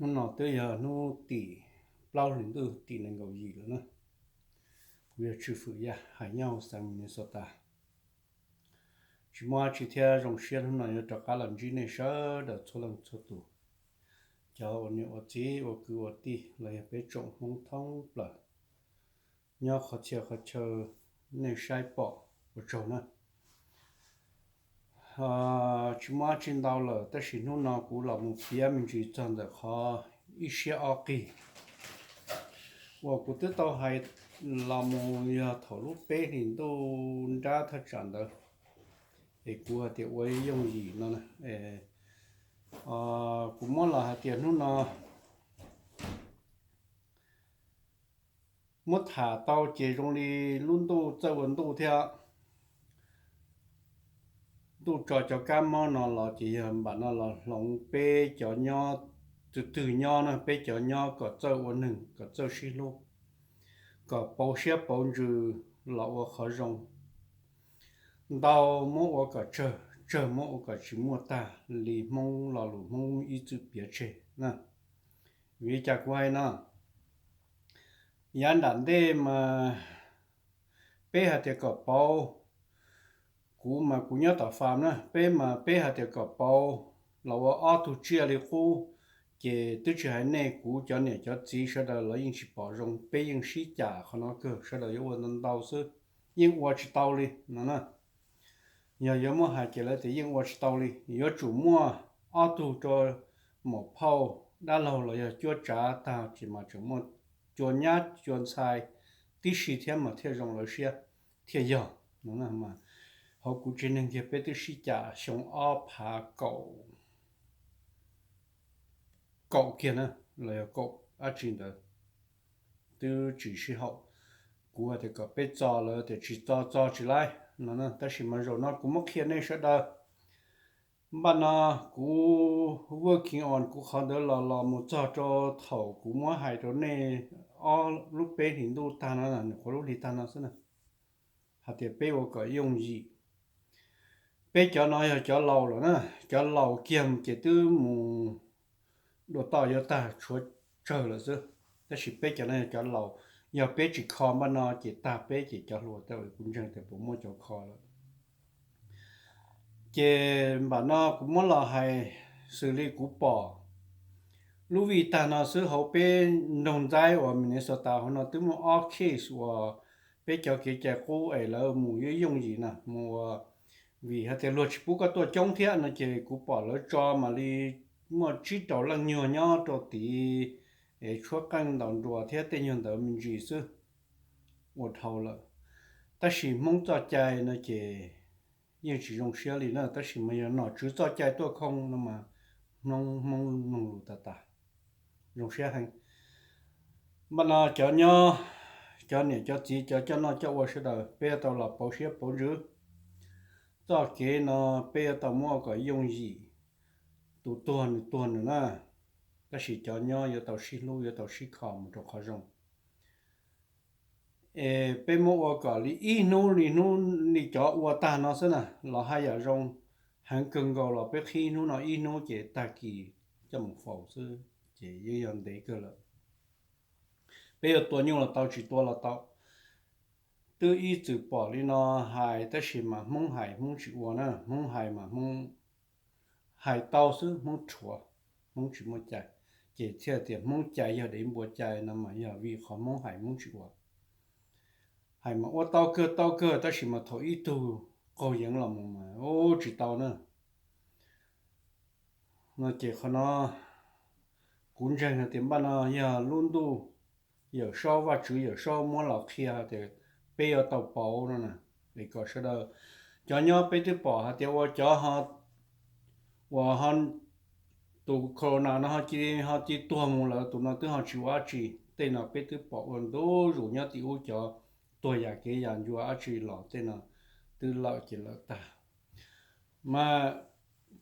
Hnub no twb yog hnub tim plaub hlis ntuj tim nees nkaum yim lawm na. Kuv yog Tswj Fwm Yaj, hais nyob hauv xeev Minnesota. Tsis muaj dab tsi thiab, zoo siab hnub no yuav rov qab los ntsib nej sawv daws txhua leej txhua tus, cov ua niam ua txiv ua kwv ua tij los yog peb tsoom Hmoob thoob plaws, nyob qhov txhia qhov chaw nej saib pom, ua tsaug na. Tsis muaj dab tsi ntau lawm, tab sis hnub no kuv los mus piav me ntsis txog ntawm qhov ib siab ob qig uas kuv twb tau hais los mus yog thaum lub peb hlis ntuj nrab thaj tsam ntawd, es kuv hais tias ua yooj yim no na. Kuv muab los hais tias hnub no muab tham tau ces zoo li lub ntuj txawj ua ntuj thiab. Ntuj tso cov kab mob no los ces yog npam no los hloov peb cov nyob, twg twg nyob na, peb cov nyob kom txawj ua neeg, kom txawj sib hlub, kom pauv siab pauv ntsws los ua qhov zoo. Ntau muab ua kom tsawg, tsawg muab ua kom tsis muaj tag li Hmoob lo lus Hmoob ib txwm piav tseg na. Vim li cas kuv hais no? Yav nram ntej mas peb hais tias kom pauv, kuv mas kuv nyob tom fam na, peb mas peb hais tias kom pauv los ua ob tug tsiaj li qub, ces twb tsis hais nej kuv, cov niam cov txiv sawv daws los yeej tsis pom zoo, peb yeej sib cam qhov no kawg, sawv daws yuav ua ntau ntau xwb, yeej ua tsis tau li no na. Yog yuav muab hais ces lawv tias yeej ua tsis tau li, yuav tsum muaj ob tug rau maum phauj dab laug los yog cuab tsav tag ces mas tseem muaj cua nyab cua ntxhais tib si thiab mas thiaj zoo lawv siab thiaj yog no. Hauv kuv tsev neeg kiag peb twb sib cam xyoo ob phav kaum, kaum kiag na, los yog kaum dab tsi ntawd, twb tsis sib haum. Kuv hais tias kom peb txo, lawv tias tsis txo, txo tsis laib no, tab sis mas zaum no kuv muab qhia nej sawv daws. Npaj no kuv working on kuv qhov ntawd los los mus txog rau thaum kuv muab hais rau nej ob lub peb hlis ntuj tag no, nyuam qhuav lub hli tag no xwb na, hais tias peb ua kom yooj yim. Peb cov no yog cov laus lawm na, cov laus kiag ces twb mus dua toj yuav tag tshuav tsawg lawm xwb. Tab sis peb cov no yog cov laus, yog peb tsis kho npaj no ces tag peb ces cov hluas tau, kuv ntseeg tias puas muaj cov kho lawm. Ces npam no kuv muab los hais xws li kuv pom lub vij tag no xwb, hauv peb nroog Ntxaib uas Minnesota hauv no twb muaj ob case uas peb cov kev cai qub es lawv mus yooj yooj yim na, mus ua, vim hais tias luag tsis pub koj tuaj coob thiab no ces kuv pom lawv tso mam li muaj tsib rau leej nyuag nyob rau tid es tshuab qeej ntaus nruas thiab tej nyuag ntawd me ntsis xwb, ua dhau lawm. Tab sis Hmoob txoj cai no ces yeej tsis zoo siab li na, tab sis mas yog nom tswv txoj cai tuaj khoo no mas Hmoob, Hmoob mloog lus tas tas, zoo siab heev. Npaj no cov nyob, cov niam cov txiv, cov coj noj coj ua sawv daws, peb yuav tau los pauv siab pauv ntsws. Txoj kev no peb yuav tau muab kom yooj yim, tus tuag nws tuag nws na, tab sis cov nyob yuav tau sib hlub, yuav tau sib kho mus rau qhov zoo. Es peb muab ua kom li ib hnub li hnub li cov ua tag no xwb na, los haj yam zoo. Heev kawg nkaus los peb qhib hnub no ib hnub ces tag kis coj mus faus xwb ces yeej yog ntev kawg lawm. Peb yuav tua nyuj los tau, tsis tua los tau. Twb ib txwm pom li no hais tab sis mas Hmoob hais Hmoob tsis ua na, Hmoob hais mas Hmoob hais tau xwb, Hmoob rhuav, Hmoob tsis muaj cai, ces thiaj tias Hmoob cai yog dev npua cai no mas yog vim qhov Hmoob hais Hmoob tsis ua. Hais mas ua tau kawg tau kawg tab sis mas thaum ib tug qaug yeev los mus mas ua tsis tau na. No ces qhov no kuv ntseeg hais tias npaj no yog lub ntuj Yawm Saub, Vajtswv Yawm Saub muab los qhia tias peb yuav tau pauv no na, es kom sawv daws, cov nyob peb twb pom hais tias ua cov uas tus corona no ho cia, ho cia tuag mus lawm, tus no twb ho tsis ua dab tsi. Tej no peb twb pom ua ntu zus nyob tim ub, cov tuag yam kev yam ncua dab tsi los tej no twb lawm ces lawm tag. Mas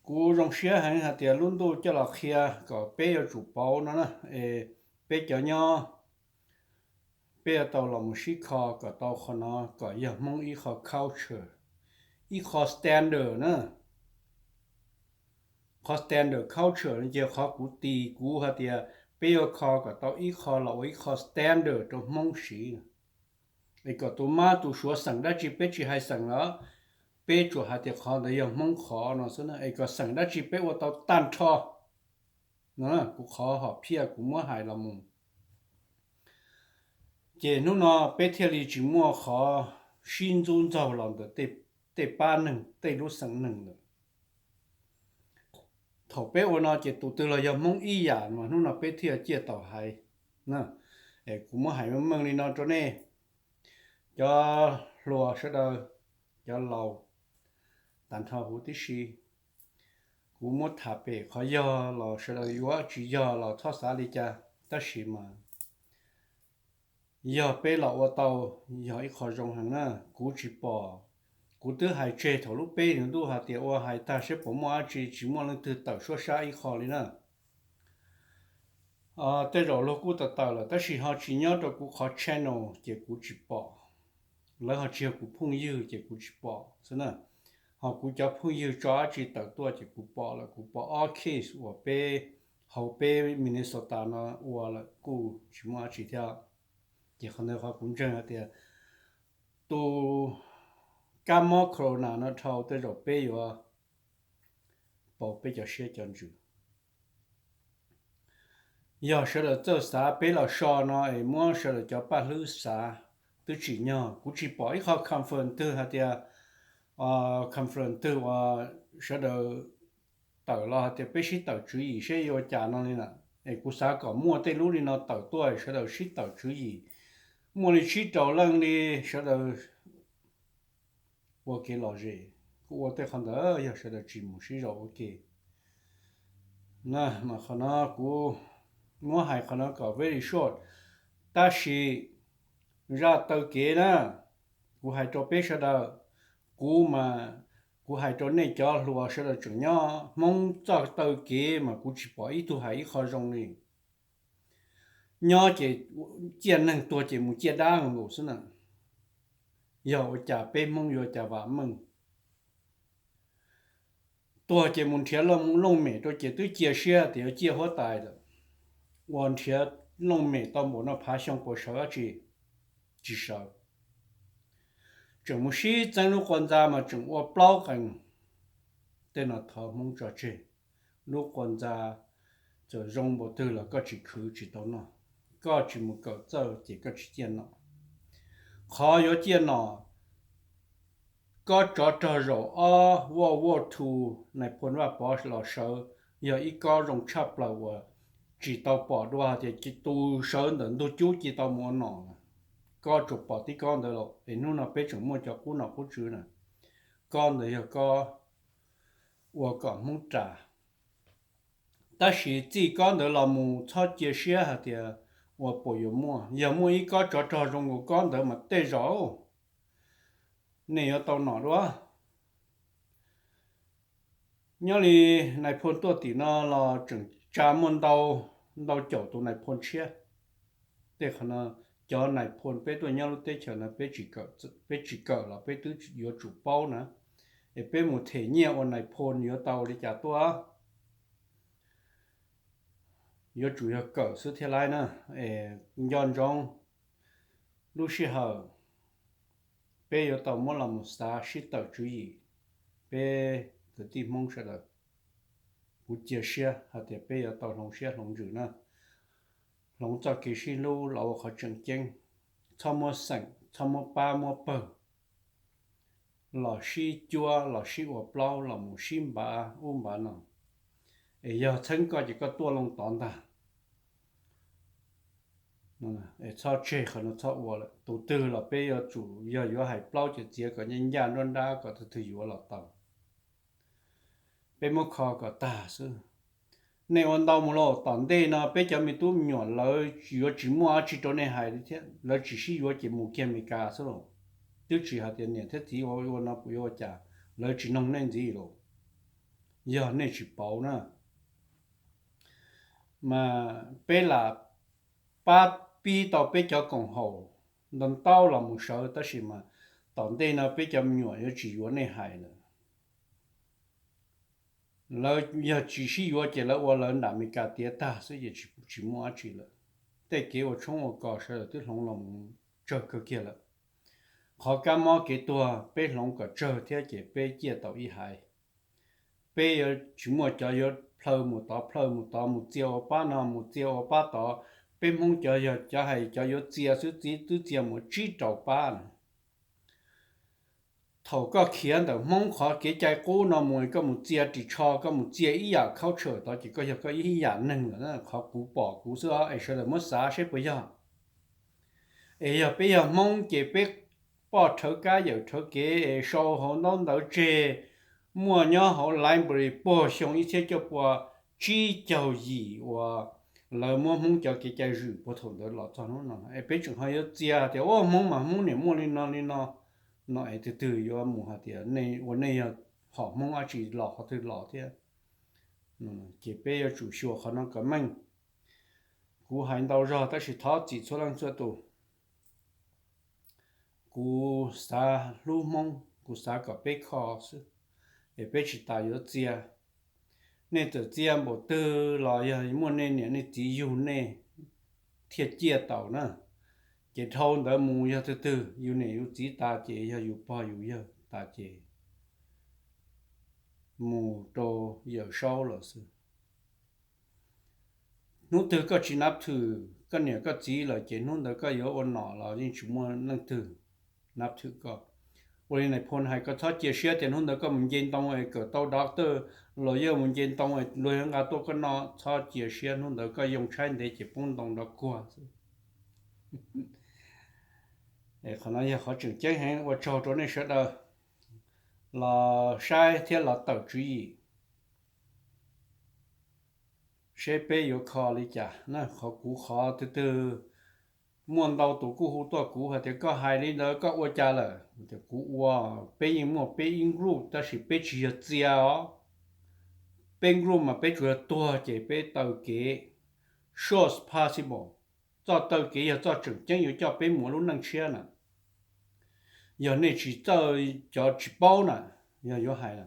kuv zoo siab heev hais tias lub ntuj coj los qhia kom peb yuav tsum pauv no na, es peb cov nyob peb yuav tau los mus sib kho kom tau qhov no kom yog Hmoob ib qho culture, ib qho standard na. qhov standard culture no ces qhov kuv tis kuv hais tias peb yuav kho kom tau ib qho los ua ib qho standard rau Hmoob siv. Es kom tus mab tus suav xeem dab tsi peb tsis hais xeem lawm, peb tsuas hais tias qhov ntawd yog Hmoob qhov no xwb na, es kom xeem dab tsi peb ua tau tag nrho. Kuv qhov hom phiaj kuv muab hais los mus, ces hnub no peb thiaj li tsis muaj qhov sib ntxub ntxaug los ntawm tej pab neeg tej lub xeem neeg lawm. Thaum peb ua no ces tus twg los yog Hmoob ib yam mas hnub no peb thiaj ciaj tau hais. Kuv muab hais meej meej li no rau nej cov hluas sawv daws, cov laus tag nrho huv tib si. Kuv muab tham pem qhov yog los sawv daws yuav, tsis yog los txhob xav li cas, tab sis mas yog peb los ua tau yog ib qho zoo heev na. Kuv tsis pom, kuv twb hais tseg thaum lub peb hlis ntuj hais tias ua hais tag seb puas muaj dab tsi, tsis muaj leej twg tawm suab sab ib qho li na. Tej zaum luag kuj tawm tawm lawm tab sis ho tsis nyob rau kuv qhov channel ces kuv tsis pom. Lawv ho tsis yog kuv phooj ywg ces kuv tsis pom xwb na. Ho kuv cov phooj ywg tso dab tsi tawm tuaj ces kuv pom lawm, kuv pom ob case uas peb hauv peb Minnesota no ua lawm kuj tsis muaj dab tsi thiab. Ces qhov ntawd qhov kuv ntseeg hais tias tus kab mob corona no dhau tej zaum peb yuav pau peb cov siab cov ntsws. Yog sawv daws txawj xav peb los so no es muab sawv daws cov paj hlwb xav twb tsim nyog. Kuv tsis pom ib qho confirm twg hais tias, confirm twg uas sawv daws tawm los hais tias peb sib tawm tswv yim seb yuav ua cas no li na. Es kuv xav kom muaj tej lub li no tawm tuaj sawv daws sib tawm tswv yim. Muaj li tsib rau leej li sawv daws ua kev lom zem, kuj ua tej qhov ntawd yog sawv daws tsis mus sib zog ua ke na. Mas qhov no kuv muab hais qhov no kom very short, tab sis zaj taw kev na, kuv hais rau peb sawv daws, kuv mas kuv hais rau nej cov hluas sawv daws tseem nyob, Hmoob txoj taw kev mas kuv tsis pom ib tug hais ib qho zoo li. Nyob ces ciaj neeg, tuag ces mus ciaj dab nkaus xwb na. Yog ua cas peb Hmoob yuav cas vam meej? Tuag ces mus nrhiav looj mem rau ces twb cia siab tias yuav ciaj huab tais lawm. Ua nrhiav looj mem tau npaum no phav xyoo puas sawv dab tsi? Tsis sawv. Tseem mus sib txeeb lub quas ntxa mas tseem ua plaub qees. Tej no thov Hmoob tso tseg. Lub quas ntxa txawm zoo npaum twg los koj tsis khwv tsis tau noj, koj tsis mus kawm txawj ces koj tsis ciaj nom. Qhov yuav ciaj nom, koj tsov rog zaum ob World War Two, Nais Phoo Vaj Pov los sawv, yog ib kob zoo tshaj plaws uas tsis tau pom dua hais tias tus sawv ntawm ntug cub cia tau mus ua nom. Koj tsuas pom tib kob ntawd los es hnub no peb tseem muaj cov qub nom qub tswv na. Kob ntawd yog kob ua kom Hmoob ras. Tab sis txij kob ntawd los mus txhob cia siab hais tias ua puas yuav muaj. Yog muaj ib kob tsov rog zoo nkaus kob ntawd mas tej zaum nej yuav tau nom dua. Nyob li Nais Phoo tuaj tim no los tseem tsa muaj ntau, ntau caum tus Nais Phoo tshiab. Tej qhov no, cov Nais Phoo peb tuaj nyob lub teb chaws no peb tsis kawm los peb twb yuav tsum paub na. Es peb mus them nyiaj ua Nais Phoo yuav tau li cas tuaj? Yuav tsum yog kawm xwb thiaj laib na. Es nco ntsoov lub sij hawm peb yuav tau muab los mus xav sib tawm tswv yim, peb kwv tij Hmoob sawv daws. Kuv cia siab hais tias peb yuav tau hloov siab hloov ntsws na, hloov txoj kev sib hlub los ua qhov tseem ceeb, txhob muab xeem, txhob muab pab muab pawg, los sib cuab los sib ua plaub los mus sib npav ub npav no. Es yog txheeb koj ces koj tuaj loo tod ntag. Es txhob tseg qhov no txhob ua lawm. Tus twg los peb yuav tsum yog yuav hais plaub ces txiav kom ncaj ncaj nruab nrab kom tus twg yuav los tau. Peb muab kho kom tag xwb. Nej ua ntau mus lauj, tom ntej no peb cov me tub me nyuam lawv yuav tsis muaj dab tsi rau nej hais li thiab, lawv tsis sib yuav ces mus kiag Amelikas xwb lauj. Twb tsis hais tias niam thiab txiv ua ua no puas yuav ua cas, lawv tsis noog nej ntxiv lauj, yog nej tsis pauv na. Mas peb lam pab pib tau peb cov koom haum ntau ntau los mus sawv, tab sis mas tom ntej no peb cov me nyuam yuav tsis yuav nej hais lawm. Lawv yog tsis sib yuav ces lawv ua lawv nram Amelikas tiav tag xwb ces tsis muaj dab tsi lawm. Tej kev ua tshoob ua kos sawv daws twb hloov los mus tsawg kawg kiag lawm. Qhov kab mob kev tuag peb hloov kom tsawg thiab ces peb ciaj tau ib haiv. Peb yuav tsis muaj cov yuav plhaw mus tod plhaw mus tod, mus txia ua pab no mus txia ua pab tod. Peb Hmoob cov yog cov hais cov yuav txia xwb, txia twb txia mus tsib rau pab na. Thaum koj khiav ntawm Hmoob qhov kev cai qub no mus, koj mus txia ris tsho, koj mus txia ib yam culture tod ces koj yog koj ib yam neeg lawm. Qhov kuv pom kuv xwb es sawv daws muab xav seb puas yog. Es yog peb yog Hmoob ces peb poj rhawv kab yawm rhawv kev es sau hauv ntaub ntawv tseg, muaj nyob hauv library puag xyoo ib txhiab cuaj pua tsib caug yim uas lawv muab Hmoob cov kev cai zwm puag thaum ntawd los txog hnub no es peb tseem ho yuav txia tias ua Hmoob mas Hmoob niam muaj li no li no, no es twg twg yuav mus hais tias nej ua nej yog hom Hmoob dab tsi los qhov twg los thiab. Ces peb yuav tsum xyuas qhov no kom meej. Kuv hais ntau zog tab sis thov txim txhua leej txhua tus. Kuv xav hlub Hmoob, kuv xav kom peb kho xwb, es peb tsis tas yuav txia. Nej txawm txia npaum twg los yog muaj nej niam nej txiv yug nej thiaj ciaj tau na. Ces dhau ntawd mus yog twg twg yus niam yus txiv tas ces yog yus pog yus yawg tas ces mus rau Yawm Saub lawm xwb. Hnub twg koj tsis nab thwm koj niam koj txiv lawm ces hnub ntawd koj yuav ua nom los yeej tsis muaj leej twg nab thwm koj. Ua li nais phoo hais, koj txhob cia siab tias hnub ntawd koj mus nce ntoo es kawm tau doctor, los yog mus nce ntoo es luag yuav nqa tuaj koj noj, txhob cia siab, hnub ntawd koj yoo tshaib ntev ces poob ntoo nrov kuag xwb. Qhov no yog qhov tseem ceeb heev, ua tsaug rau nej sawv daws los saib thiab los tawm tswv yim seb peb yuav kho li cas na. Qhov kuv qhov twg twg, muaj ntau tus kuj hu tuaj kuv hais tias koj hais li ntawd koj ua cas lawm? Kuv ua, peb yeej muaj peb ib group tab sis peb tsis yog txia os. Peb group mas peb tsuas yog tuag ces peb taw kev short possible. Txoj taw kev yog txoj tseem ceeb yuav coj peb mus ua lub neej tshiab na. Yog nej tsis txawj, cov tsis paub na, yog yuav hais na,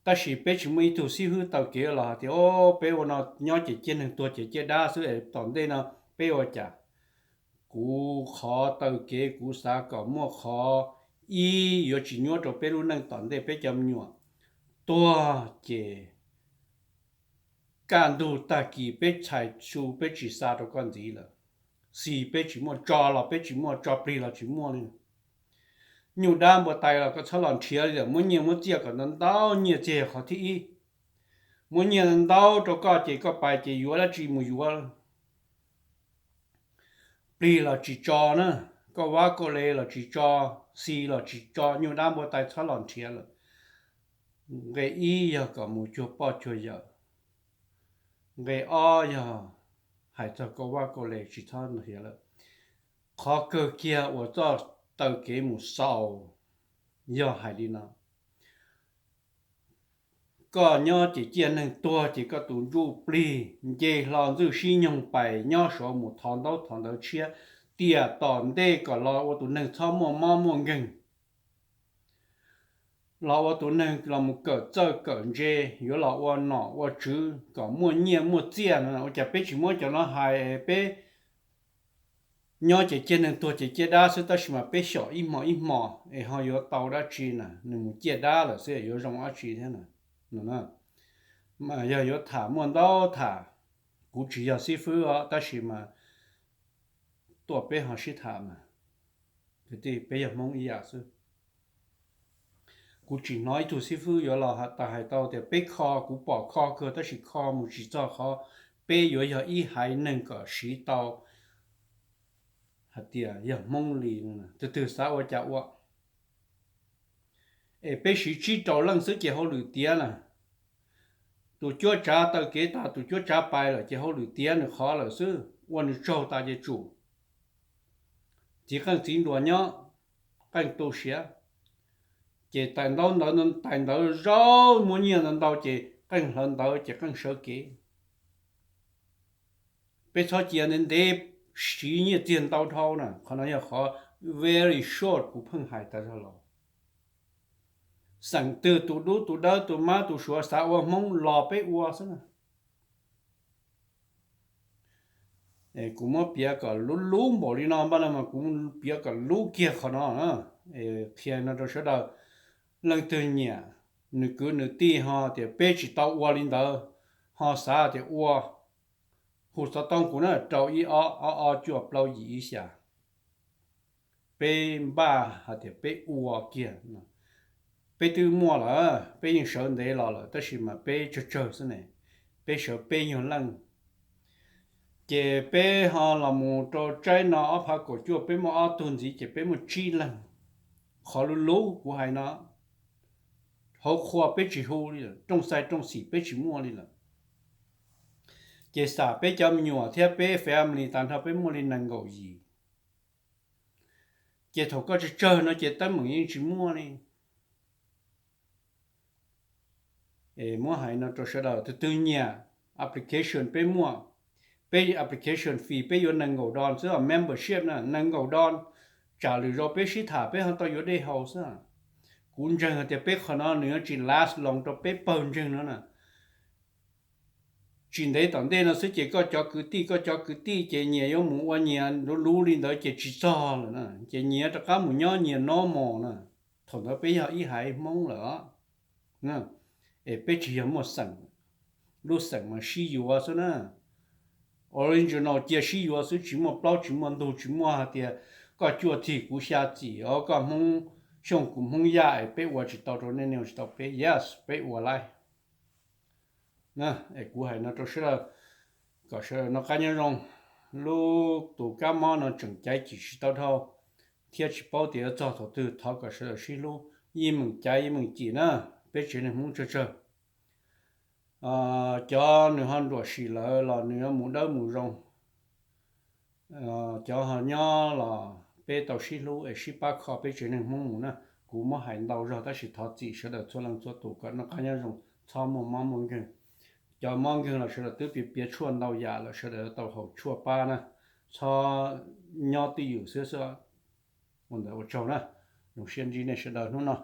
tab sis peb tsis muaj ib tug xib hwb taw kev los hais tias o, peb ua no nyob ces ciaj neeg, tuag ces ciaj dab xwb es tom ntej no peb ua cas. Kuv qhov taw kev kuv xav kom muaj qhov ib yuav tsis nyuaj rau peb lub neej tom ntej peb cov me nyuam. Tuag ces kaj ntug tag kis peb txhais su peb tsis xa rau koj ntxiv lawm. Xis peb tsis muaj, tso los peb tsis muaj, tso plig los tsis muaj li. Nyuj dab npua tais los koj txhob los nrhiav li lawm, muab nyiaj muab txiaj kom ntau ntau, nyiaj txiag yog qhov thib ib. Muab nyiaj ntau rau koj ces koj pais ces yuav dab tsi mus yuav. Plig los tsis tso na, koj vab koj le los tsis tso, xis los tsis tso, nyuj dab npua tais txhob los nrhiav lawm. Nqe ib yog kom mus cuag poj cuag yawm. Nqe ob yog hais txog koj vab koj le tsis txhob nrhiav lawm. Qhov kawg kiag uas txoj taw kev mus xaus yog hais li no: koj nyob ces ciaj neeg, tuag ces koj tus ntsuj plig nce hlo ntxwj sib nyoog pais nyob saud mus thov ntaub thov ntawv tshiab, tiam tom ntej kom los ua tus neeg txhob muaj mob muaj nkeeg, los ua tus neeg los mus kawm txawj kawm ntse, yuav los ua nom ua tswv kom muaj nyiaj muaj txiaj no. Ua cas peb tsis muab cov no hais, peb nyob ces ciaj neeg, tuag ces ciaj dab xwb, tab sis mas peb xyom ib hmo ib hmo es ho yuav tau dab tsi na? Nws mus ciaj dab lawm xwb yuav zoo dab tsi thiab na? Mas yog yuav tham muaj ntau tham. Kuv tsis yog xib fwb os, tab sis mas tuaj peb ho sib tham mas, kwv tij, peb yog Hmoob ib yam xwb. Kuv tsis hnov ib tug xib fwb yuav los tas hais tau tias peb kho, kuv pom kho kawg tab sis kho mus tsis txog qhov peb yuav yog ib haiv neeg kom siv tau hais tias yog Hmoob li. Tus twg xav ua cas ua, es peb siv tsib rau leej xwb ces hauj lwm tiav na. Tus cuab tsav taw kev tas, tus cuab tsav pais lawm ces hauj lwm tiav nws qhov lawm xwb, ua nws tsaug tas ces tsum. Txiv qeej txiv nruas nyob, qeej tu siav, ces tais ntaub ntawv, tais ntawv zaub muab nyiaj ntau ntau ces qeej hlawv ntawv ces qeej sawv kev. Peb txhob cia ntev ntev siv nyiaj txiag ntau dhau na. Qhov no yog qhov very short kuv pheej hais tas zog los. xeem twg tus dub tus dawb tus mab tus suav xav ua Hmoob los peb ua xwb na. Kuv muab piav kom lub lub npaum li no npaj no mas kuv piav kom lub kiag qhov no, qhia no rau sawv daws. Leej twg nyiam nws kwv nws tij ho tias peb tsis tau ua li ntawd, ho xav tias ua, hu xov tooj kuv na, rau ib ob ob ob cuaj plaub yim ib xya. Peb npaj hais tias peb ua kiag. Peb twb muaj lawm, peb yeej sawv ntev los lawm, tab sis mas peb tsawg tsawg xwb ne, peb sawv peb nyuag leej. Ces peb ho los mus rau tsaib no ob phav kaum cuaj peb muaj ob tug ntxiv ces peb muaj tsib leeg. Qhov lub lub kuv hais no, hauv qhua peb tsis hu li lawm, rooj xais rooj xim peb tsis muaj li lawm. Ces xam peb cov me nyuam thiab peb family tag nrho peb muaj li nees nkaum yim. Ces thaum koj tsawg tsawg no ces teeb meem yeej tsis muaj li. Muab hais no rau sawv daws, tus twg nyiam application peb muaj, peb application fee peb yuav nees nkaum don xwb, membership na nees nkaum don, tsam lwm zaus peb sib tham peb ho tau yuav dej haus xwb. Kuv ntseeg hais tias peb qhov no nws yuav tsis last long rau peb pawg ntseeg no na. Tsis ntev tom ntej no xwb ces koj cov kwv tij, koj cov kwv tij ces nyias yuav mus ua nyias luv luv li ntawd ces tsis txog lawm na, ces nyias rov qab mus nyob nyias normal na. Thaum ntawd peb yog ib haiv Hmoob lawm os. Es peb tsis yog muaj xeem, lub xeem mas sib yuav xwb na. Original cia sib yuav xwb, tsis muaj plaub tsis muaj ntug, tsis muaj hais tias koj cuaj txig kuv xya txim, o koj Hmoob Xyooj kuv Hmoob Yaj es peb ua tsis tau rau nej, nej ua tsis tau peb. Yes, peb ua laij. Es kuv hais no rau sawv daws kom sawv daws noj qab nyob zoo. Lub tus kab mob no tseem caiv cim tsis tau dhau thiab tsis paub tias yuav txog thaum twg, thov kom sawv daws sib hlub, yeej meem caiv yeej meem cim na, peb tsev neeg Hmoob tsawg tsawg. Cov nws ho nruam sim lawm los nws yuav mus dawb mus zoo. Cov ho nyob los peb tau sib hlub es sib pab kho peb tsev neeg Hmoob mus na. Kuv muab hais ntau zog tab sis thov txim sawv daws txhua leej txhua tus kom noj qab nyob zoo, txhob muaj mob muaj nkeeg. Cov mob nkeeg los sawv daws twb piav piav tshuaj ntau yam lawm, sawv daws tau haus tshuaj pab na, txhob nyob twj ywm xwb xwb. Ua ntawd ua tsaug na, zoo siab ntsib nej sawv daws hnub no.